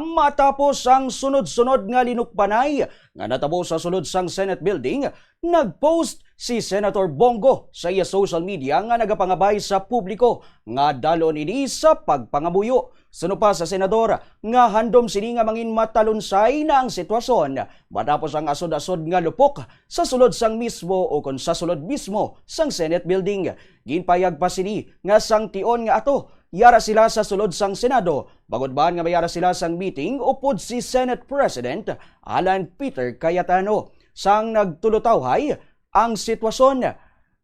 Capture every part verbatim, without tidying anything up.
Matapos ang sunod-sunod nga linukbanay nga natabo sa sulod sang Senate Building, nag-post si Senator Bong Go sa iya social media nga nagapangabay sa publiko nga dalon ini sa pagpangamuyo. Suno pa sa senador nga handom sini nga mangin matalunsay na ang sitwasyon matapos ang asod-asod nga lupok sa sulod sang mismo o kon sa sulod mismo sang Senate Building. Ginpayag pa sini nga sang tion nga ato, yara sila sa sulod sang Senado, bangod man nga mayara sila sang meeting upod si Senate President Alan Peter Cayetano. Sang nagtulutawhay ang sitwasyon,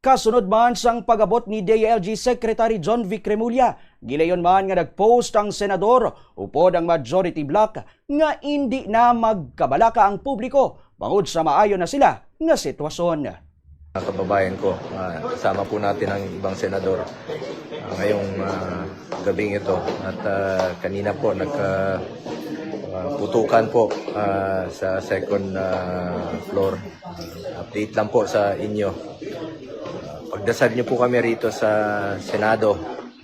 kasunod man sang pag-abot ni D I L G Secretary John Vic Remulla, gilayon man nga nag-post ang senador upod ang majority bloc nga indi na magkabalaka ang publiko bangod sa maayo na sila nga sitwasyon. Mga kababayan ko, ah, kasama po natin ang ibang senador, ah, ngayong, ah, gabing ito. At, ah, kanina po, nagka, ah, putukan po, ah, sa second, ah, floor. Ah, update lang po sa inyo. Ah, pagdasal niyo po kami rito sa Senado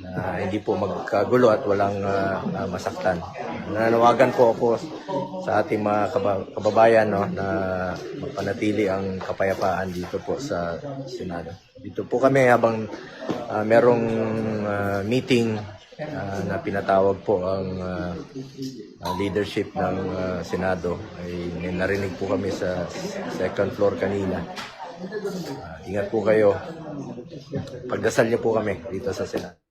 na hindi po magkagulo at walang, ah, ah, masaktan. Nananawagan po ako sa ating mga kaba-, kababayan, no, na mapanatili ang kapayapaan dito po sa Senado. Dito po kami habang, ah, merong, ah, meeting, ah, na pinatawag po ang, ah, ah, leadership ng, ah, Senado. Ay, may narinig po kami sa second floor kanina. Ah, ingat po kayo. Pagdasal niyo po kami dito sa Senado.